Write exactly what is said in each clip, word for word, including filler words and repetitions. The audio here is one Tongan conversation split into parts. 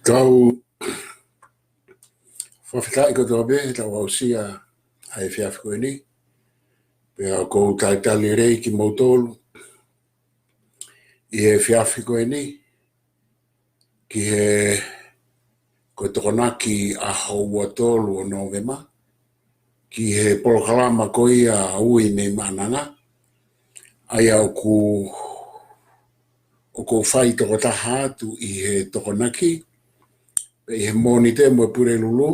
Tau fakafetaʻi kotoa pē, tau aʻusia ʻa e efiafi ko eni. Pea ʻoku ou talitali lelei kimoutolu ʻi he efiafi ko eni, ki he ko e Tokonaki ʻaho ua tolu ʻo Nōvema, ki he polokalama ko ia ʻa e Ui mei Maʻananga, ʻa ia ʻoku, ʻoku ou fai tokotaha atu ʻi he Tokonaki, pea ʻi he Mōnite mo e Pulelulu,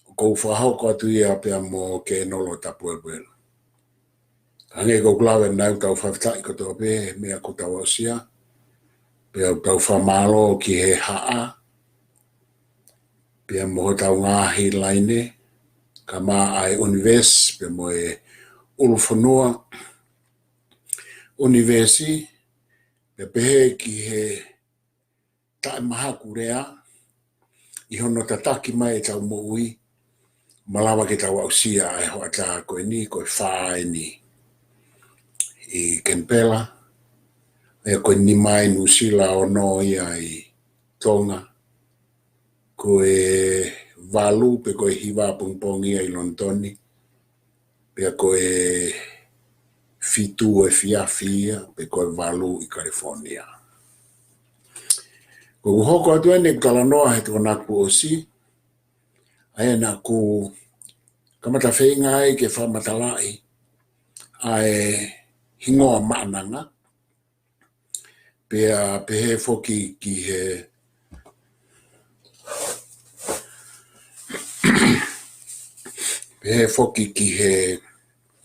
ʻoku ou fakahoko atu ia pea mo Kenolo Tapuepuelu. Hangē ko ʻeku lave ʻanenai, ʻoku tau fakafetaʻi kotoa pē he meʻa kuo tau aʻusia, pea ʻoku tau fakamālō ki he haʻa, pea mo hotau ngaahi laine, kaeʻumaʻā e ʻunivēsi, pea mo e ʻulufonua ʻunivēsi, pea pehē ki he taʻemahaku lea, ʻi hono tataki mai ʻetau moʻui, malava ke tau aʻusia ʻa e hoʻatā ko eni, ko e fā eni ʻi Kenipela, ʻa ia ko e nima ʻi Nuʻusila, ono ia ʻi Tonga, ko e valu pe ko e hiva pongipongi ia ʻi Lonitoni, pea ko e fitu efiafi ia, pe ko e valu ʻi California. Ko ʻeku hoko atu eni ʻeku talanoa he Tokonaki kuo ʻosi, ʻa ia naʻá ku kamata feinga ai ke fakamatalaʻi ʻa e hingoa Maʻananga, pea pehē foki ki he, pehē foki ki he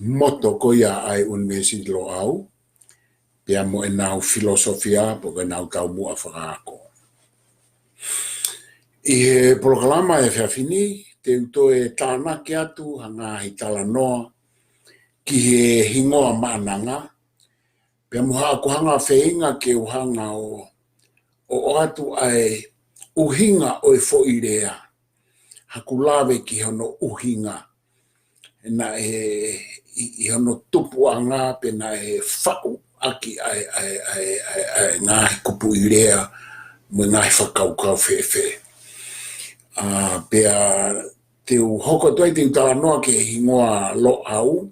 moto ko ia ʻa e ʻUnivēsiti Loʻau, pea mo ʻenau filosofia, pe ko ʻenau taumuʻa fakaako. ʻI he polokalama he efiafi ni, te u toe tānaki atu ha ngaahi talanoa ki he hingoa Maʻananga, pea mo haʻaku hanga feinga ke u hanga ʻo, ʻo ʻoatu ʻa e ʻuhinga ʻo e foʻi lea. Haʻaku lave ki hono ʻuhinga, naʻe ʻi, ʻi hono tupuʻanga pe naʻe faʻu ʻaki ʻa e, ʻa e, ʻa e, ʻa e, ʻa e ngaahi kupuʻi lea mo e ngaahi fakakaukau fēfē. ʻA, pea te u hoko atu ai, te u talanoa ki he hingoa Loʻau,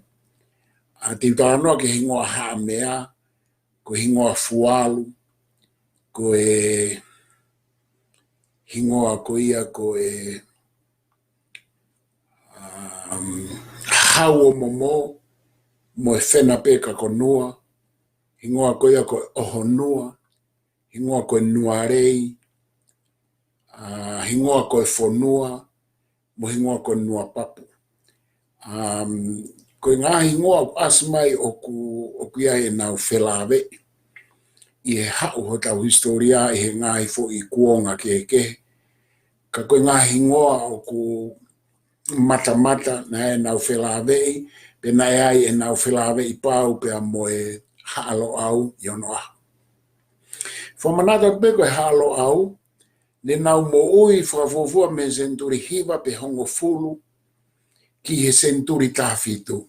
ʻa, te u talanoa ki he hingoa Haʻamea, ko e hingoa Fualu, ko e hingoa ko ia ko e, um, Hau ʻo Momo, mo e Fenapeka ko Nua, hingoa ko ia ko e ʻOhonua, hingoa ko e Nualei, ʻa, hingoa ko e Fonua, mo e hingoa ko e Nuapapu. Um, ko e ngaahi hingoa ʻoku ʻasi mai ʻoku, ʻoku ʻi ai ʻenau felāveʻi ʻi he haʻu hotau hisitōlia ʻi he ngaahi foʻi kuonga kehekehe. Ka ko e ngaahi hingoa ʻoku matamata naʻe ʻi ai ʻenau felāveʻi, pea naʻe ʻi ai ʻenau felāveʻi pau pea mo e Haʻa Loʻau ʻi onoʻaho. Fakamanatu atu pē ko e Haʻa Loʻau, ne nau moʻui fakafuofua mei he senituli hiva pe hongofulu ki he senituli taha fitu.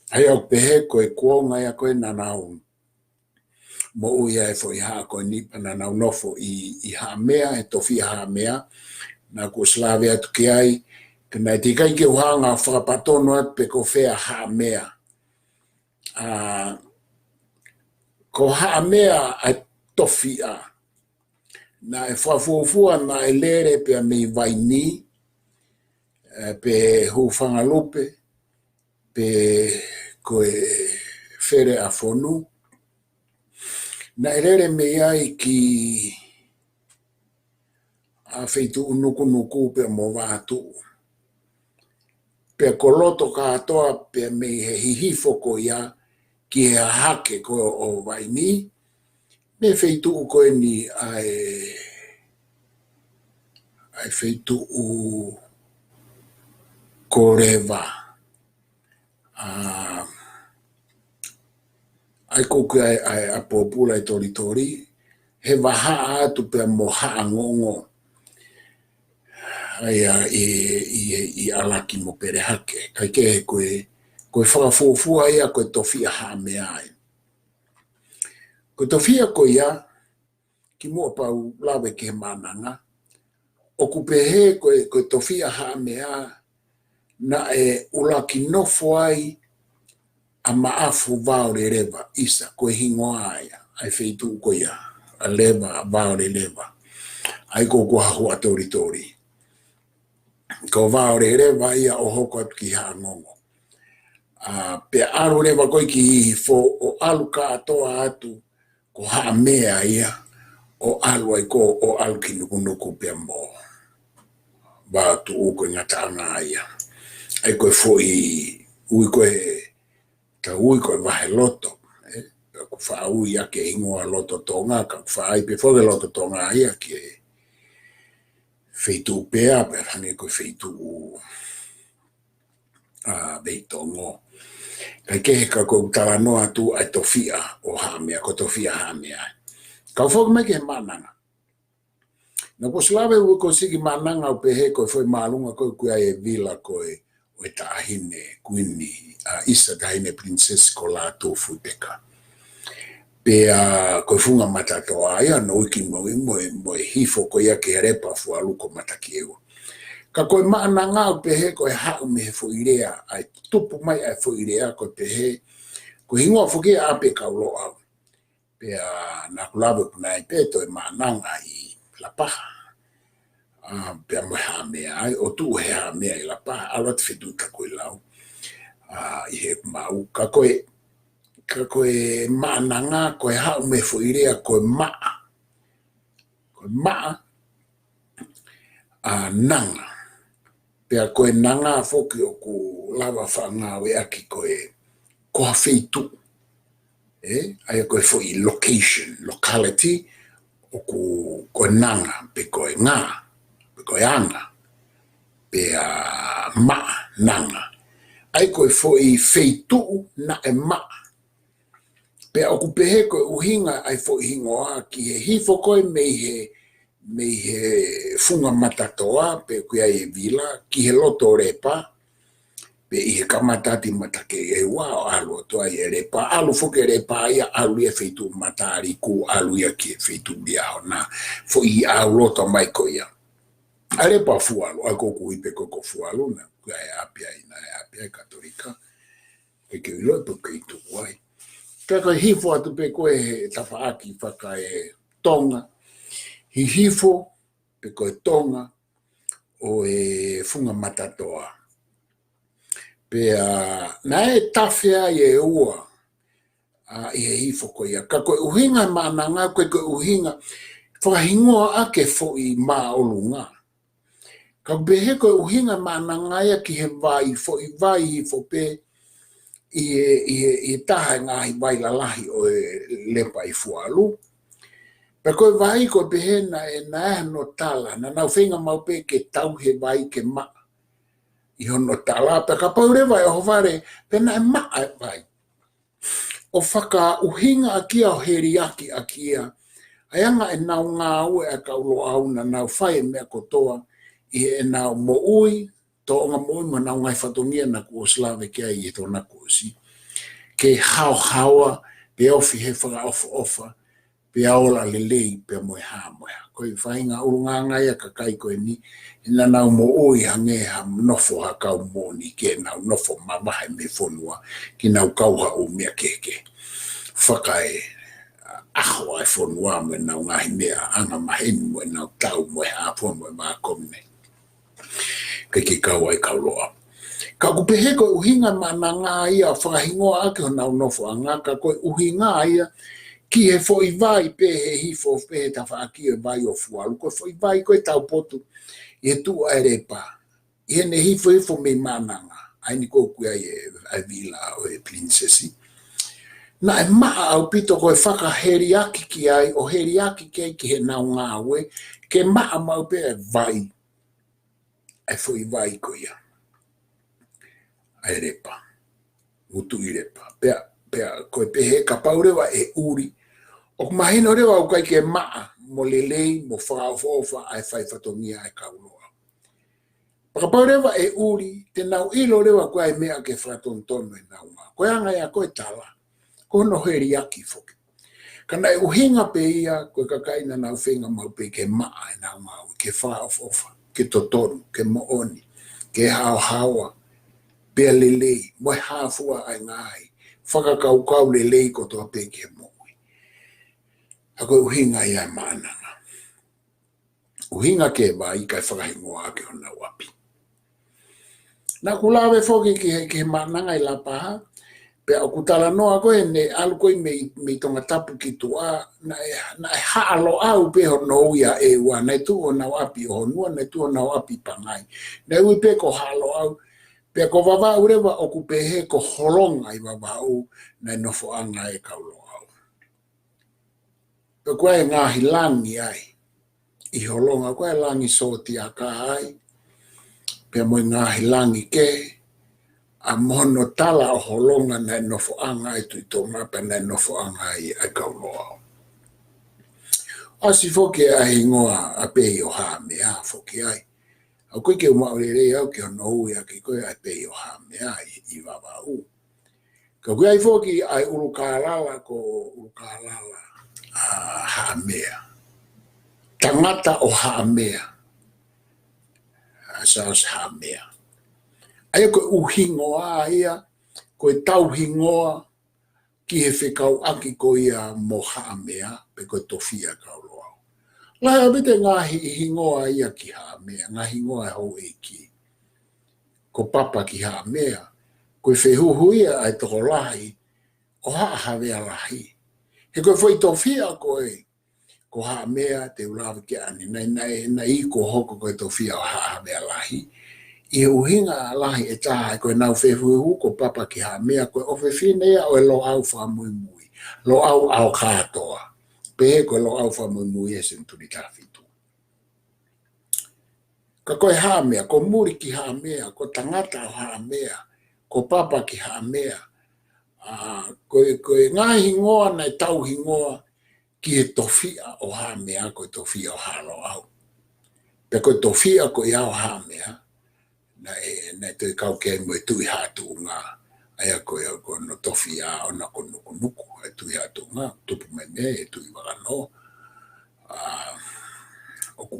ʻA ia ʻoku pehē ko e kuonga ia ko ē naʻa nau moʻui ai e foʻi haʻa ko eni, pea naʻa nau nofo ʻi, ʻi Haʻamea, he tofiʻa Haʻamea, naʻá ku ʻosi lave atu ki ai, ka naʻe teʻeki ai ke u hanga ʻo fakapatonu atu pe ko fē ʻa Haʻamea. ʻA, ko Haʻamea ʻa e tofiʻa. Naʻe fakafuofua, naʻe lele pea mei Vaini, ē, pe Hūfangalupe, pe ko e Feleʻafonu. Naʻe lele mei ai ki ʻa Feituʻunukunuku pea mo Vātuʻu. Pea ko loto kātoa pea mei he hihifo ko ia ki he hahake ko ē ʻo Vaini, mei he feituʻu ko eni ʻa e, ʻa e feituʻu ko Leva. ʻA, ʻa ia ko ē ʻa e, ʻa e, ʻa Pōpula ʻi Tolitoli, he vahaʻa atu pea mo Haʻangongo. ʻA ia ʻi, ʻi, ʻi ʻAlaki mo Pelehake. Kae kehe ko e, ko e fakafuofua ia ko e tofiʻa Haʻamea ia. Ko e tofiʻa ko ia, kimuʻa pea u lave ki he Maʻananga, ʻoku pehē ko e, ko e tofiʻa Haʻamea naʻe ʻuluaki nofo ai ʻa Maʻafu Vaoleleva, ʻisa, ko e hingoa ia ʻa e feituʻu ko ia, ʻa Leva, Vaoleleva. ʻA ia ko ʻoku ʻi Huʻatolitoli. Ko Vaoleleva ia ʻo hoko atu ki Haʻangongo. ʻA, pea ʻalu leva ko ē ki Hihifo ʻo ʻalu kātoa atu ko Haʻamea ia, ʻo ʻalu ai ko, ʻo ʻalu ki Nukunuku pea mo Vatuʻu, ko e ngataʻanga ia. ʻA ia ko e foʻi ui ko ē, tau ui ko e Vaheloto, ē? Pea ʻoku faʻa ui ʻaki e hingoa Lototonga, ka ʻoku faʻa ʻai pē foki Lototonga ia ki he feituʻu pea, pea hangē ko e feituʻu ʻa Veitongo. Kae kehe ka ʻoku ou talanoa atu ʻa e tofiʻa ʻo Haʻamea, ko e tofiʻa Haʻamea. Kau foki mai ki he Maʻananga. Naʻá ku ʻosi lave ʻi he uike kuo ʻosi ki Maʻananga ʻo pehē ko e foʻi māʻolunga ko ē ʻoku ʻi ai e vila ko ē ʻo e taʻahine kuini, ʻa ʻIsa, taʻahine Princess ko Lātūfuipeka. Pea ko e Funga Matatoa ia, ʻo ui ki mo, mo, mo e hifo ko ia ki he Lepa Fualu ko Matakiʻeua. Ka ko e Maʻananga ʻoku pehē ko e haʻu mei he foʻi lea, ʻa e tupu mai ʻa e foʻi lea ko e pehē, ko e hingoa foki ia ʻa ʻApiakauloʻau. Pea naʻá ku lave ʻoku ʻi ai pē toe Maʻananga ʻi Lapaha. ʻA, pea mo e Haʻamea ai, ʻo tuʻu he Haʻamea ʻi Lapaha, ʻalu atu feituʻu Takuilau. ʻA, ʻi heʻeku maʻu, ka ko e, ka ko e Maʻananga, ko e haʻu mei he foʻi lea ko e maʻa. Ko e maʻa, ʻa, nanga. Pea ko e nanga foki ʻoku lava faʻa ngāueʻaki ko e, ko ha feituʻu. Ē, ʻa ia ko e foʻi location, locality, ʻoku, ko e nanga, pe ko e nga, pe ko e anga, pea maʻa, nanga. ʻA ia ko e foʻi feituʻu naʻe maʻa. Pea ʻoku pehē ko e ʻuhinga ʻa e foʻi hingoa ki he hifo ko ē mei he, mei he Funga Matatoa, pe ʻoku ʻi ai e vila, ki he loto Lepa, pe ʻi he kamata ʻi Matakiʻeua ʻo ʻalu atu ai e Lepa, ʻalu foki e Lepa ia, ʻalu ia feituʻu Mataliku, ʻalu ia ki he feituʻu Liahona, foʻi ʻauloto mai ko ia. ʻA Lepa Fualu, ʻa ia ko ʻoku ui pē ko ē ko Fualu, naʻe ʻi ai e ʻapi ai, naʻe ʻi ai e ʻapi ai Katolika. ʻIkai ke u ʻilo pe ʻoku kei tuʻu ai. Ka ko e hifo atu pē ko ē he tafaʻaki fakaetonga. Hihifo pe ko e tonga ʻo e Funga Matatoa. Pea naʻe tafe ai e ua, ʻa, ʻi he hifo ko ia. Ka ko e ʻuhinga e Maʻananga, ko e, ko e ʻuhinga, fakahingoa ʻaki e foʻi māʻolunga. Ka ʻoku pehē ko e ʻuhinga Maʻananga ia ki he vai, foʻi vai hifo pē ʻi he, ʻi he, ʻi he taha e ngaahi vai lalahi ʻo e Lepa ʻi Fualu. Pea ko e vai ko ē pehē naʻe, naʻe ʻi ai hano tala, naʻa nau feinga maʻu pē ke tauhi e vai ke maʻa ʻi hono tala, pea kapau leva ʻe ʻohovale, pea naʻe maʻa e vai. ʻO fakaʻuhinga ʻaki ia, ʻo heliaki ʻaki ia ʻa e anga ʻenau ngāue ʻa e kau Loʻau, naʻa nau fai e meʻa kotoa ʻi heʻenau moʻui, tōʻonga moʻui mo ʻenau ngaahi fatongia naʻá ku ʻosi lave ki ai ʻi he Tokonaki kuo ʻosi. Ke haohaoa, pe ofi he fakaʻofoʻofa, pea ola lelei, pea mo e hā, mo e hā. Ko e faʻahinga ʻulungaanga ia ʻa e kakai ko eni, naʻa nau moʻui hangē ha nofo ha kau moʻoni, ke nau nofo mavahe mei he fonua, ke nau kau ha ʻū meʻa kehekehe. Fakaeʻaho ʻa e fonua mo ʻenau ngaahi meʻa angamaheni mo ʻenau tau mo e hā fua mo e vā komine. Ke ke kau ai kau Loʻau. Ka ʻoku pehē ko e ʻuhinga Maʻananga ia ʻo fakahingoa ʻaki honau nofoʻanga, ka ko e ʻuhinga ia ki he foʻi vai pē he hifo pē he tafaʻaki e vai ʻo Fualu, ko e foʻi vai ko ē taupotu ʻi he tuʻa e Lepa. ʻI heʻene hifo hifo mei Maʻananga, ʻa eni ko ē ʻoku ʻi ai e, ʻa e vila ʻo e Pilinisesi. Naʻe maʻa ʻaupito ko e fakaheliaki ki ai, ʻo heliaki ki ai ki heʻenau ngāue, ke maʻa maʻu pē e vai. ʻA e foʻi vai ko ia ʻa e Lepa, Mutuʻi Lepa. Pea, pea ko e pehē kapau leva ʻe ʻuli, ʻoku mahino leva ʻoku ʻikai ke maʻa mo lelei mo fakaʻofoʻofa ʻa e fai fatongia ʻa e kau Loʻau. Pea kapau leva ʻe ʻuli, te nau ʻilo leva ʻoku ʻi ai e meʻa ke fakatonutonu ʻenau ngāue. Ko e anga ia ko e tala, ko hono heliaki foki. Ka naʻe ʻuhinga pē ia, ko e kakai naʻa nau feinga maʻu pē ke maʻa ʻenau ngāue, ke fakaʻofoʻofa, ke totonu, ke moʻoni, ke haohaoa, pea lelei, mo e hā fua ʻa e ngaahi fakakaukau lelei kotoa pē ki he moʻui. ʻA ko e ʻuhinga ia e maʻananga. ʻUhinga ke vai kae fakahingoa ʻaki honau ʻapi. Naʻa ku lave foki ki he, ki he maʻananga ʻi Lapaha, pea ʻoku talanoa ko ē ne ʻalu ko ē mei, mei Tongatapu ki tuʻa, naʻe, naʻe Haʻa Loʻau pē hono ui ʻa ʻEua, naʻe tuʻu honau ʻapi ʻo Honua, naʻe tuʻu honau ʻapi Pangai. Naʻe ui pē ko Haʻa Loʻau, pea ko Vavaʻu leva ʻoku pehē ko Holonga ʻi Vavaʻu, naʻe nofoʻanga e kau Loʻau. Pea ko e ngaahi langi ai ʻi Holonga, ko e langi sōtiaka ai, pea mo e ngaahi langi kehe, ʻa mo hono tala ʻo Holonga naʻe nofoʻanga ai Tuʻi Tonga, pea naʻe nofoʻanga ai ʻa e kau Loʻau. ʻAsi foki ʻa e hingoa ʻa Pei ʻo Haʻamea foki ai. ʻOku ʻikai ke u maʻu lelei au ki hono ui ʻaki ko ē ʻa Pei ʻo Haʻamea ʻi, ʻi Vavaʻu. Ka ʻoku ʻi ai foki ʻa e ʻUlukālala, ko ʻUlukālala ʻa Haʻamea. Tangata ʻo Haʻamea. ʻA Charles Haʻamea. ʻA ia ko e ʻū hingoa ia, ko e tauhingoa ki he fekauʻaki ko ia mo Haʻamea, pe ko e tofiʻa kau Loʻau. Lahi ʻaupito e ngaahi hingoa ia ki Haʻamea, ngaahi hingoa e houʻeiki. Ko Papa ki Haʻamea, ko e fehuhu ia ʻa e tokolahi ʻo Haʻa Havea Lahi. He ko e foʻi tofiʻa ko ē, ko Haʻamea te u lave ki ai ʻanenai, naʻe, naʻe ʻikai hoko ko e tofiʻa ʻo Haʻa Havea Lahi. ʻI he ʻuhinga lahi ʻe taha, ko ʻenau fehuhu ko Papa ki Haʻamea, ko e ʻofefine ia ʻo e Loʻau fakamuimui, Loʻau ʻAokātoa. Pehē ko e Loʻau fakamuimui he senituli taha fitu. Ka ko e Haʻamea, ko Muli ki Haʻamea, ko Tangata ʻo Haʻamea, ko Papa ki Haʻamea. ʻA, ko e, ko e ngaahi hingoa naʻe tauhingoa ki he tofiʻa ʻo Haʻamea, ko e tofiʻa ʻo Haʻa Loʻau. Pea ko e tofiʻa ko ia ʻo Haʻamea, naʻe, naʻe toe kau ki ai mo e Tuʻi Haʻatuʻunga. ʻA ia ko ia ko hono tofiʻa ʻona ko Nukunuku, ʻa e Tuʻi Haʻatuʻunga, tupu mai mei he Tuʻi Vakanō. ʻA, ʻoku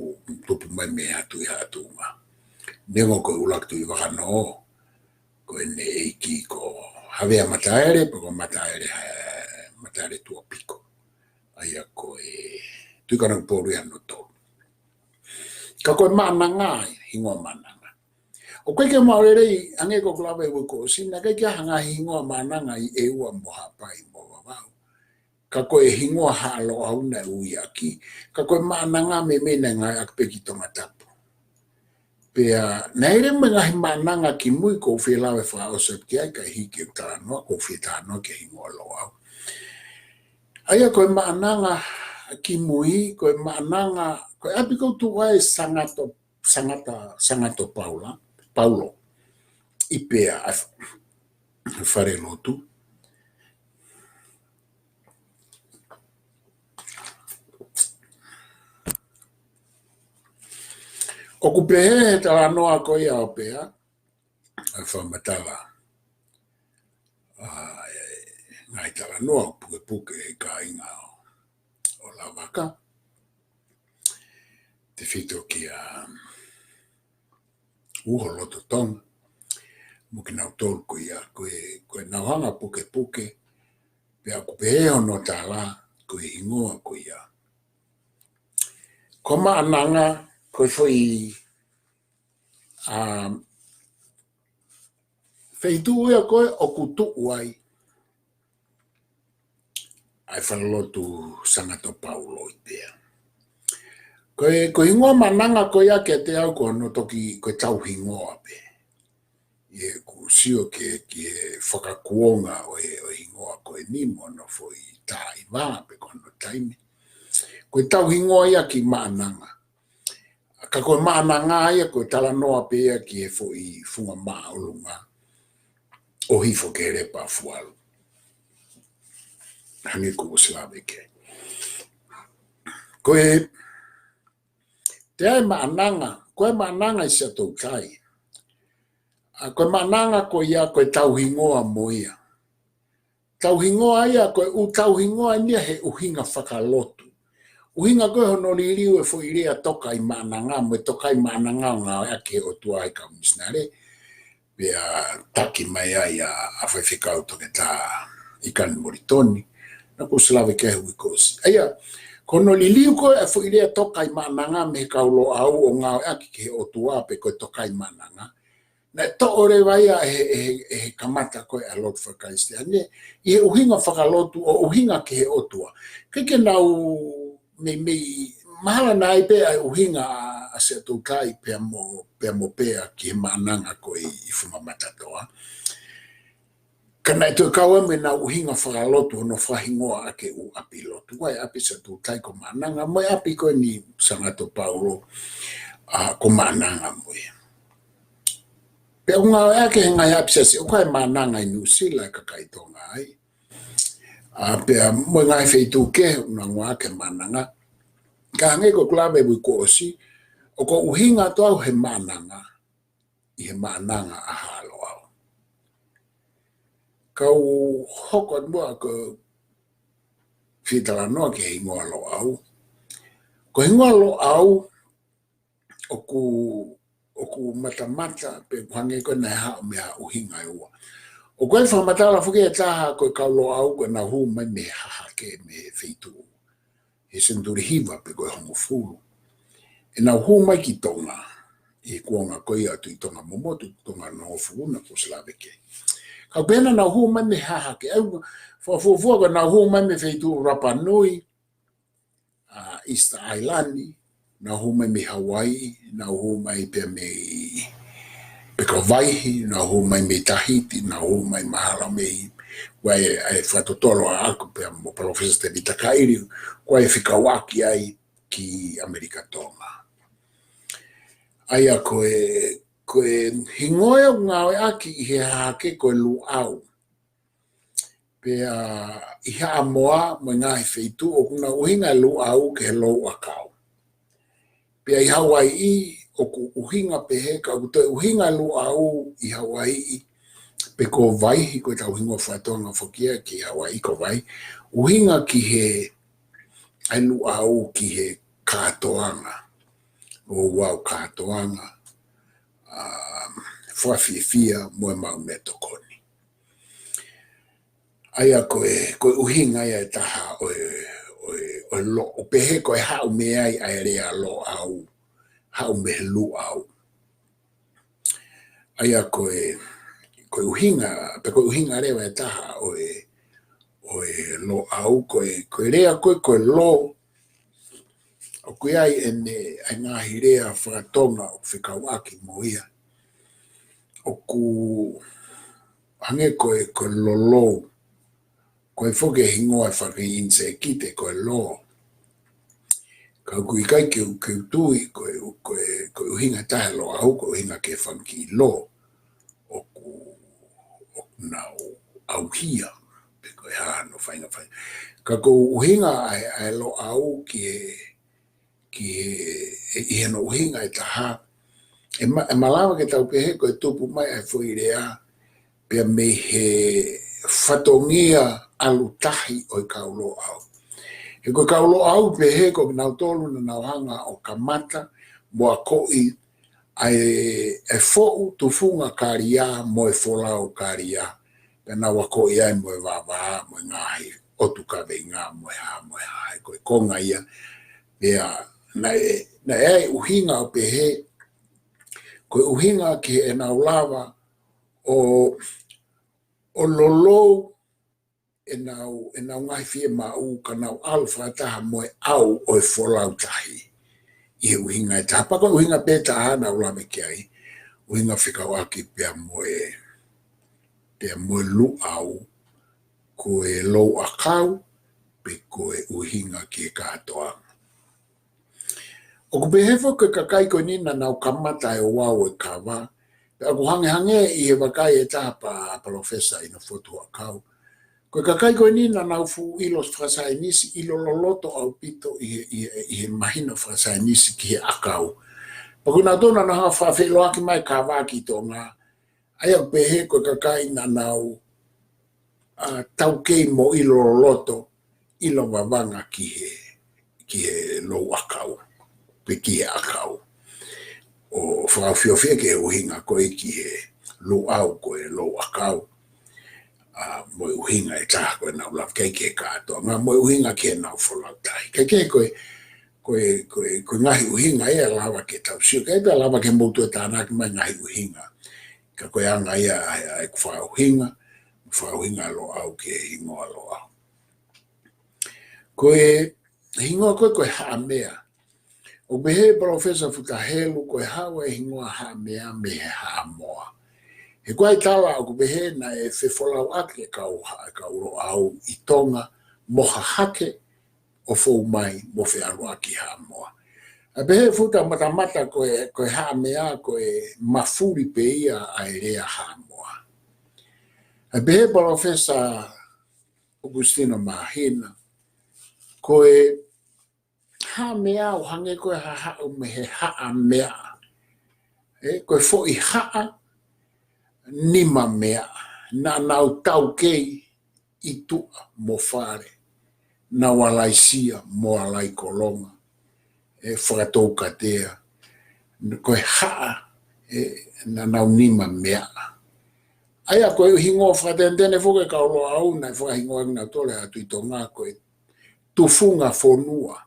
tupu mai mei he Tuʻi Haʻatuʻunga. Neongo ko e ʻuluaki Tuʻi Vakanō, ko ʻene ʻeiki ko Havea Mataele, pe ko Mataele, ʻa, Mataele Tuʻapiko. ʻA ia ko e Tuʻi Kanokupolu ia hono tolu. Ka ko e maʻananga, hingoa maʻananga. ʻOku ʻikai ke u maʻu lelei, hangē ko ʻeku lave ʻi he uike kuo ʻosi, naʻe ʻikai ke ʻi ai ha ngaahi hingoa maʻananga ʻi ʻEua mo Haʻapai mo Vavaʻu. Ka ko e hingoa Haʻa Loʻau naʻe ui ʻaki, ka ko e maʻananga meimei naʻe ngāueʻaki pē ki Tongatapu. Pea, naʻe ʻi ai mo e ngaahi maʻananga kimui ʻoku ou fie lave fakaʻosi ki ai kae hiki e talanoa, ʻoku ou fie talanoa ki he hingoa Loʻau. ʻA ia ko e maʻananga kimui, ko e maʻananga, ko e ʻapi ʻoku tuʻu ai Sangato, Sangata, Sangato Paula, Paulo, ʻi Pea, ʻa e f-, falelotu. ʻOku pehē he talanoa ko ia ʻo Pea, ʻa e fakamatala, ʻa e ngaahi talanoa ʻoku pukepuke he kāinga ʻo, ʻo Lavaka. Tefito kia Uho Loto Tonga, mo kinautolu ko ia, ko e, ko ʻenau hanga pukepuke, pea ʻoku pehē hono tala, ko e hingoa ko ia. Ko maʻananga, ko e foʻi, um, feituʻu ia ko ē ʻoku tuʻu ai ʻa e falelotu Sangato Paulo ʻi Pea. Ko e, ko e hingoa maʻananga ko ia kiate au ko hono toki ko e tauhingoa pē. ʻI heʻeku sio ki he, ki he fakakuonga ʻo e, ʻo e hingoa ko eni mo hono foʻi tā ʻi vā pe ko hono taimi. Ko e tauhingoa ia ki maʻananga. Ka ko e maʻananga ia ko e talanoa pē ia ki he foʻi funga māʻolunga ʻo hifo ki he Lepa Fualu. Hangē ko ʻeku ʻosi lave ki ai. Ko e, te ai maʻananga, ko e maʻananga ʻi Siaʻatoutai. ʻA, ko e maʻananga ko ia, ko e tauhingoa mo ia. tauhingoa ia, ko e ʻū tauhingoa eni ia he ʻuhinga fakalotu. ʻUhinga ko ē hono liliu e foʻi lea Toka ʻi Maʻananga, mo e Toka ʻi Maʻananga ʻo ngāueʻaki ʻe he ʻOtua ʻi he kau misinale, pea taki mai ai ʻa, ʻa Faifekau Toketā ʻIkani Molitoni, naʻa ku ʻosi lave ki ai he uike kuo ʻosi. ʻA ia, ko hono liliu ko ē e foʻi lea Toka ʻi Maʻananga mei he kau Loʻau ʻo ngāueʻaki ki he ʻOtua pe ko e Toka ʻi Maʻananga, naʻe toʻo leva ia ʻe he, ʻe he, ʻe he kamata ko ē ʻa e lotu faka-Kalisitiane, ʻi he ʻuhinga fakalotu ʻo ʻuhinga ki he ʻOtua. ʻIkai ke nau meimei, mahalo naʻe ʻi ai pē ʻa e ʻuhinga ʻa, ʻa Siaʻatoutai pea mo, pea mo Pea ki he Maʻananga ko ē ʻi Funga Matatoa. Ka naʻe toe kau ai mo ʻenau ʻuhinga fakalotu hono fakahingoa ʻaki e ʻū ʻapi lotu. Ko e ʻapi Siaʻatoutai ko Maʻananga, mo e ʻapi ko eni Sangato Paulo, ʻa, ko Maʻananga mo ia. Pea ʻoku ngāueʻaki he ngaahi ʻapi siasi, ʻoku ʻi ai Maʻananga ʻi Nuʻusila ʻa e kakai Tonga ai. ʻA, pea mo e ngaahi feituʻu kehe ʻoku nau ngāueʻaki e Maʻananga. Ka hangē ko ʻeku lave he uike kuo ʻosi, ʻoku ou ʻuhinga atu au he Maʻananga, ʻi he Maʻananga ʻa Haʻa Loʻau. Kau hoko atu muʻa ʻeku fie talanoa ki he hingoa Loʻau. Ko e hingoa Loʻau, ʻoku, ʻoku matamata, pe ʻoku hangē ko ē naʻe haʻu mei ha ʻuhinga ʻe ua. ʻOku ʻi ai e fakamatala foki ʻe taha ko e kau Loʻau ko ʻenau hū mai mei Hahake, mei he feituʻu he senituli hiva pe ko e hongofulu. ʻEnau hū mai ki Tonga, ʻi he kuonga ko ia ʻo Tuʻi Tonga Momotu, Tuʻi Tonga Hongofulu naʻa ku ʻosi lave ki ai. Ka ʻoku pehē naʻa nau hū mai mei Hahake, ʻa ia fakafuofua ko ʻenau hū mai mei he feituʻu Rapa Nui, ʻa, Easter Island, nau hū mai mei Hawaii, nau hū mai pea mei, pe ko Vaihi, nau hū mai mei Tahiti, nau hū mai mahalo mei, ʻoku ʻi ai e fakatotolo ʻaʻaku pea mo Palōfesa Tēvita Kaʻili, ʻoku ʻi ai e fekauʻaki ai ki ʻAmelika Tonga. ʻA ia ko e, ko e hingoa ia ʻoku ngāueʻaki ʻi he Hahake ko e Luʻau. Pea ʻi Haʻamoa mo e ngaahi feituʻu ʻoku nau ʻuhinga e Luʻau ki he Louʻakau. Pea ʻi Hawaiʻi ʻoku ʻuhinga pehē, ka ʻoku toe ʻuhinga e Luʻau ʻi Hawaiʻi, pe ko Vaihi, ko ʻetau hingoa faka-Tonga foki ia ki Hawaiʻi ko Vaihi, ʻuhinga ki he, ʻa e Luʻau ki he kātoanga, ouau kātoanga, ʻa, fakafiefia mo e maʻu meʻatokoni. ʻA ia ko e, ko e ʻuhinga ia ʻe taha ʻo e, ʻo e, ʻo e Loʻau, ʻo pehē ko e haʻu mei ai ʻa e lea Loʻau, haʻu mei he Luʻau. ʻA ia ko e, ko e ʻuhinga, pe ko e ʻuhinga leva ʻe taha ʻo e, ʻo e Loʻau, ko e, ko e lea ko ē ko e lo, ʻoku ʻi ai ʻene, ʻa e ngaahi lea faka-Tonga ʻoku fekauʻaki mo ia. ʻOku hangē ko e, ko e lolou. Ko e foki e hingoa e faka-Iniseikite ko e lo. Ka ʻoku ʻikai ke u, ke u tui, ko e, ko e, ko e ʻuhinga ʻe taha e Loʻau, ko e ʻuhinga ki he fanga kiʻi lo ʻoku, ʻoku nau ʻauhia, pe ko e hā hono faʻahinga fai. Ka ko e ʻuhinga ʻa e, ʻa e Loʻau ki he, ki he, ʻi hono ʻuhinga ʻe taha, ʻe ma-, ʻe malava ke tau pehē ko e tupu mai ʻa e foʻi lea, pea mei he fatongia ʻalu tahi ʻo e kau Loʻau. He ko e kau Loʻau pehē ko kinautolu naʻa nau hanga ʻo kamata mo akoʻi ʻa e, e foʻu tufunga kalia mo e folau kalia, pea nau akoʻi ai mo e vavā, mo e ngaahi ʻotu kaveinga, mo e hā, mo e hā, he ko e konga ia. Pea naʻe, naʻe ʻi ai e ʻuhinga ʻo pehē, ko e ʻuhinga ki heʻenau lava ʻo, ʻo lolou ʻenau, ʻenau ngaahi fiemaʻu ka nau ʻalu fakataha mo e ʻau ʻo e folau tahi. ʻI he ʻuhinga ʻe taha, pea ko e ʻuhinga pē ʻe taha naʻa ku lave ki ai, ʻuhinga fekauʻaki pea mo e, pea mo e Luʻau, ko e Louʻakau, pe ko e ʻuhinga ki he kātoanga. ʻOku pehē foki ko e kakai ko eni naʻa nau kamata e ouau e kava, pea ʻoku hangehangē ʻi he vakai ʻe taha ʻa Palōfesa ʻInofotu Huʻakau. Ko e kakai ko eni naʻa nau fuʻu ʻilo fakasaienisi, ʻilo loloto ʻaupito ʻi he, ʻi he, ʻi he mahino fakasaienisi ki he ʻakau. Pea ko kinautolu naʻa nau hanga ʻo fakafeʻiloaki mai e kava ki Tonga. ʻA ia ʻoku pehē ko e kakai naʻa nau ʻa, taukei mo ʻilo loloto, ʻilo vavanga ki he, ki he louʻakau, pe ki he ʻakau. ʻO fakaofiofi ki he ʻuhinga ko ē ki he luʻau ko e louʻakau, ʻa, mo e ʻuhinga ʻe taha ko ʻenau lave ki ai ki he kātoanga, mo e ʻuhinga ki heʻenau folau tahi. Kae kehe ko e, ko e, ko e, ko e ngaahi ʻuhinga ia ʻe lava ke tau sio ki ai, pea lava ke mou toe tānaki mai ngaahi ʻuhinga. Ka ko e anga ia ʻa e, ʻa e fakaʻuhinga, fakaʻuhinga Loʻau ki he hingoa Loʻau. Ko e hingoa ko ē ko e Haʻamea. ʻOku pehē ʻe Palōfesa Futa Helu ko e haʻu e hingoa Haʻamea mei he Haʻamoa. He ko e tala ʻoku pehē naʻe fefolauʻaki e kau ha-, kau Loʻau ʻi Tonga mo Hahake ʻo fou mai mo feʻaluʻaki Haʻamoa. ʻA e pehē ʻe Futa Matamata ko e, ko e Haʻamea ko e mafuli pē ia ʻa e lea Haʻamoa. ʻA e pehē ʻe Palōfesa ʻOkusitino Māhina, ko e Haʻamea ʻoku hangē ko e haʻu mei he haʻa meaʻa. ʻE, ko e foʻi haʻa nima meaʻa, naʻa nau taukei ʻi tuʻa mo fale, nau ʻalaisia mo ʻalaikolonga, ʻe, fakatoukatea, ko e haʻa, ʻe, naʻa nau nima meaʻa. ʻA ia ko e hingoa fakatenetene foki e kau Loʻau naʻe fakahingoa kinautolu ʻe he Tuʻi Tonga ko e Tufunga Fonua.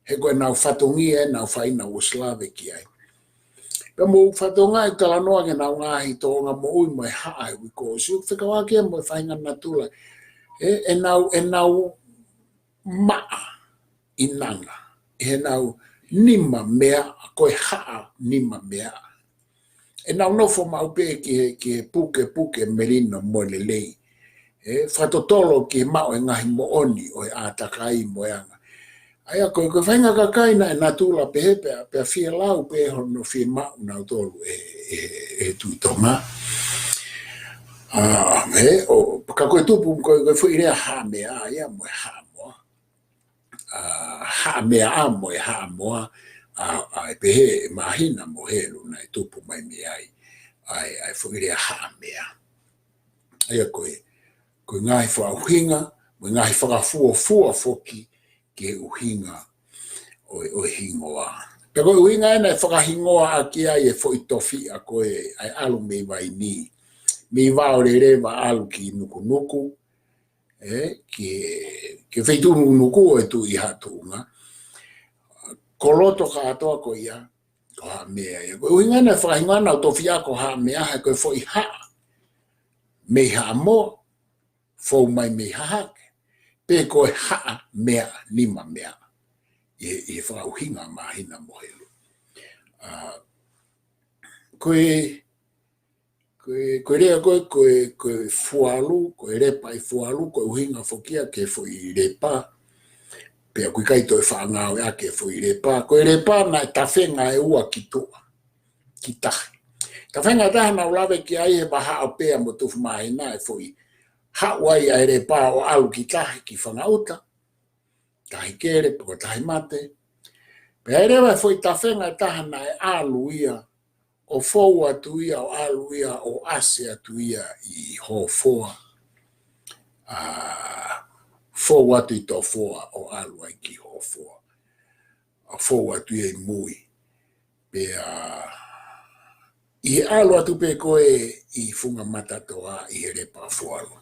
He ko ʻenau fatongia ʻenau fai naʻa ku ʻosi lave ki ai. Pea mou fatongia e talanoa ki heʻenau ngaahi tōʻonga moʻui mo e haʻa he uike kuo ʻosi, ʻoku fekauʻaki ia mo e faʻahinga natula. ʻE, ʻenau, ʻenau maʻa ʻi Nanga, ʻi heʻenau nima meaʻa, ko e haʻa nima meaʻa. ʻEnau nofo maʻu pē ki he, ki he pukepuke melino mo e lelei. ʻE, fakatotolo ki he maʻu e ngaahi moʻoni ʻo e ʻātakai mo e anga. ʻA ia ko e, ko e faʻahinga kakai naʻe natula pehē pea, pea fielau pē hono fiemaʻu nautolu ʻe, ʻe, ʻe he Tuʻi Tonga. ʻA, ʻe, ʻo, ka ko e tupu ko e, ko e foʻi lea Haʻamea ia mo e Haʻamoa. ʻA, Haʻamea mo e Haʻamoa, ʻa, ʻa e pehē ʻe Māhina mo Helu naʻe tupu mai mei ai, ʻa e, ʻa e foʻi lea Haʻamea. ʻA ia ko e, ko e ngaahi fakaʻuhinga, mo e ngaahi fakafuofua foki ki he ʻuhinga ʻo e, ʻo e hingoa. Pea ko e ʻuhinga ʻena ʻe fakahingoa ʻaki ai e foʻi tofiʻa ko ē ʻa e ʻalu mei Vainī. Mei Vaoleleva ʻalu ki Nukunuku, ʻe, ki he, ki he feituʻu Nukunuku ʻo e Tuʻi Haʻatuʻunga. Ko loto kātoa ko ia, ko Haʻamea ia. Ko e ʻuhinga ʻena e fakahingoa ʻenau tofiʻa ko Haʻamea, he ko e foʻi haʻa mei Haʻamoa, fou mai mei Hahake. Pe ko e haʻa meaʻa, nima meaʻa. ʻI he, ʻi he fakaʻuhinga Māhina mo Helu. ʻA, ko e Ko e, ko e lea ko e, ko e, ko e Fualu, ko e Lepa ʻi Fualu, ko e ʻuhinga foki ia ki he foʻi lepa. Pea ʻoku ʻikai toe faʻa ngāueʻaki e foʻi lepa. Ko e lepa naʻe tafenga ʻe ua ki tuʻa, ki tahi. Tafenga ʻe taha naʻa ku lave ki ai he vahaʻa ʻo Pea mo Tufu Māhina, e foʻi haʻu ai ʻa e lepa ʻo ʻalu ki tahi, ki Fangaʻuta, Tahikele, pe ko Tahimate. Pea ʻi ai leva e foʻi tafenga ʻe taha naʻe ʻalu ia, ʻo fou atu ia, ʻo ʻalu ia, ʻo ʻasi atu ia ʻi Hofoa. ʻA, fou atu ʻi Tofoa, ʻo ʻalu ai ki Hofoa. ʻO fou atu ia ʻi mui. Pea ʻi he ʻalu atu pē ko ē ʻi Funga Matatoa ʻi he Lepa Fualu.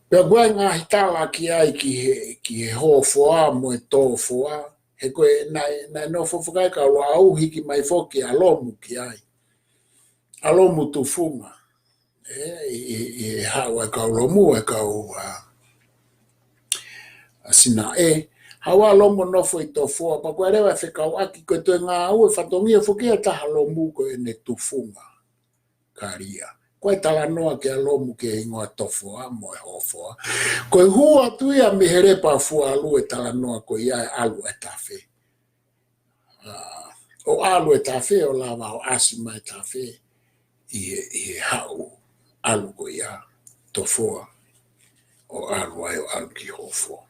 Pea ʻoku ʻi ai e ngaahi tala ki ai ki he, ki he Hofoa mo e Tofoa, he ko e naʻe, naʻe nofo fakae kau Loʻau hiki mai foki ʻa Lomu ki ai. ʻA Lomu Tufunga. ʻE, ʻi, ʻi, ʻi he haʻu ʻa e kau Lomu, ʻa e kau, ʻa, ʻa Sinaʻe. Haʻu ʻa Lomu ʻo nofo ʻi Tofoa, pea ko e leva e fekauʻaki ko e toe ngāue fatongia foki ʻa e taha Lomu ko ʻene Tufunga Kalia. Ko e talanoa ki ʻa Lomu ki he hingoa Tofoa mo e Hofoa. Ko e hū atu ia mei he Lepa Fualu e talanoa ko ia e ʻalu e tafe. ʻA, ʻo ʻalu e tafe, ʻo lava ʻo ʻasi mai e tafe ʻi he, ʻi he haʻu ʻalu ko ia Tofoa, ʻo ʻalu ai ʻo ʻalu ki Hofoa.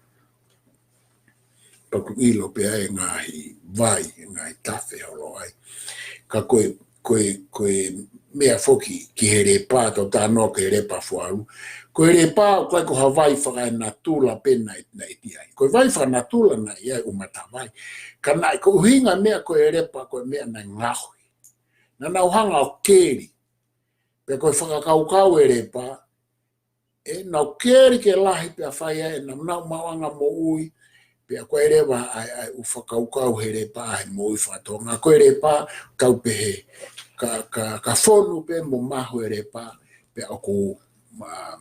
Pea ʻoku ʻilo pē ʻa e ngaahi vai, e ngaahi tafe holo ai. Ka ko e, ko e, ko e meʻa foki ki he Lepa, tau talanoa ki he Lepa Fualu. Ko e Lepa, ʻoku ʻikai ko ha vai fakaenatula pē naʻe, naʻe ʻi ai. Ko e vai fakanatula naʻe ʻi ai ʻū matavai. Ka naʻe ko e ʻuhinga meʻa ko e Lepa, ko e meʻa naʻe ngaohi. Naʻa nau hanga ʻo keli. Pea ko e fakakaukau e Lepa, ʻe nau keli ke lahi pea fai ai ʻenau maʻuʻanga moʻui, pea ko e leva ʻa e, ʻa e ʻū fakakaukau he Lepa he moʻui faka-Tonga. Ko e Lepa, tau pehē, ka, ka, ka fonu pē mo mahu e Lepa, pea ʻoku ma-,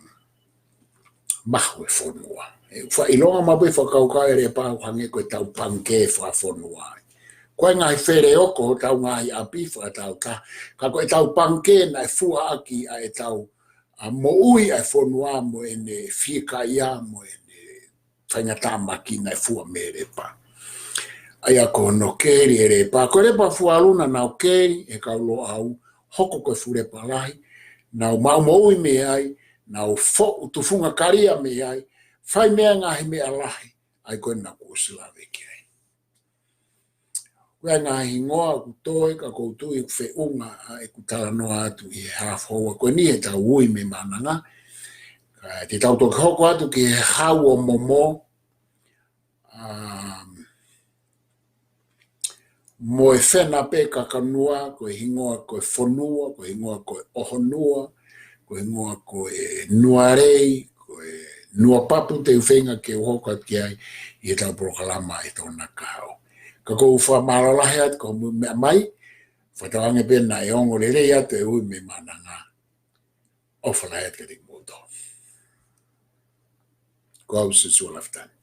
mahu e fonua. ʻE faʻa ʻilonga maʻu pē fakakaukau e Lepa, ʻo hangē ko ʻetau pangikē fakafonua. Ko e ngaahi feleoko hotau ngaahi ʻapi fakatautaha, ka ko ʻetau pangikē naʻe fua ʻaki ʻa ʻetau ʻa moʻui ʻa e fonua mo ʻene fiekaia mo ʻene faingatāmaki naʻe fua mei he Lepa. ʻA ia ko hono keli e Lepa, ko e Lepa Fualu naʻa nau keli e kau Loʻau, hoko ko e fuʻu Lepa lahi, nau maʻu moʻui mei ai, nau foʻu tufunga kalia mei ai, fai mei ai ngaahi meʻa lahi, ʻa ia ko ē naʻa ku ʻosi lave ki ai. Ko e ngaahi hingoa ʻoku toe ka ʻoku ou tui ʻoku feʻunga ʻa ʻeku talanoa atu ʻi he haafe houa ko eni heʻetau ui mei Maʻananga. Ka te tau toki hoko atu ki he Hau ʻo Momo. Um, mo e Fena pē Kakanua, ko e hingoa ko e fonua, ko e hingoa ko e ʻohonua, ko e hingoa ko e Nualei, ko e Nuapapu te u feinga ke u hoko atu ki ai ʻi heʻetau polokalama ʻi he Tokonaki kahaʻu. Ka ʻoku ou fakamālō lahi atu ko hoʻomou meʻa mai, fakatauange pē naʻe ongo lelei atu e ui mei Maʻananga. ʻOfa lahi atu kiate kimoutolu. Ko au Siosiua Lafitani.